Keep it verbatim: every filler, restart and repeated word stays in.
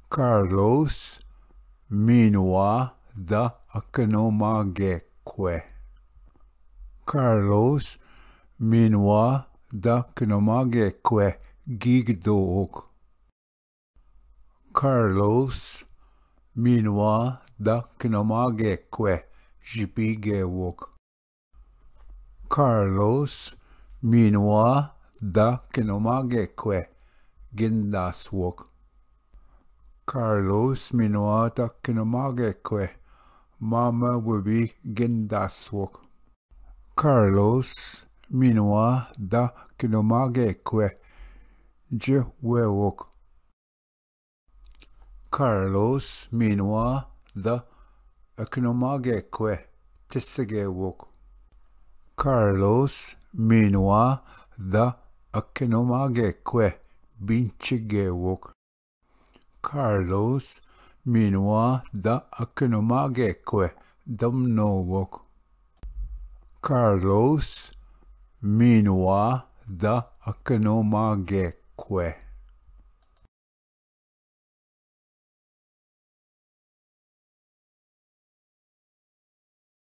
Carlos, minua da akno mage kue. Carlos, minua da kno mage kue, gig do ok. Carlos, minua da kno mage kue, jipige wok. Carlos, minua da kno mage kue, gindas wok. Carlos, minua da kno mage kue, mama webi gindas wok. Carlos, minua da kno mage kue, je we wok. Carlos, minua da akno mage kue, tisge wok. Carlos, minua da akno mage kue, binchige wok. Carlos, minua da akno mage kue, damno wok. Carlos, minua da akno mage kue.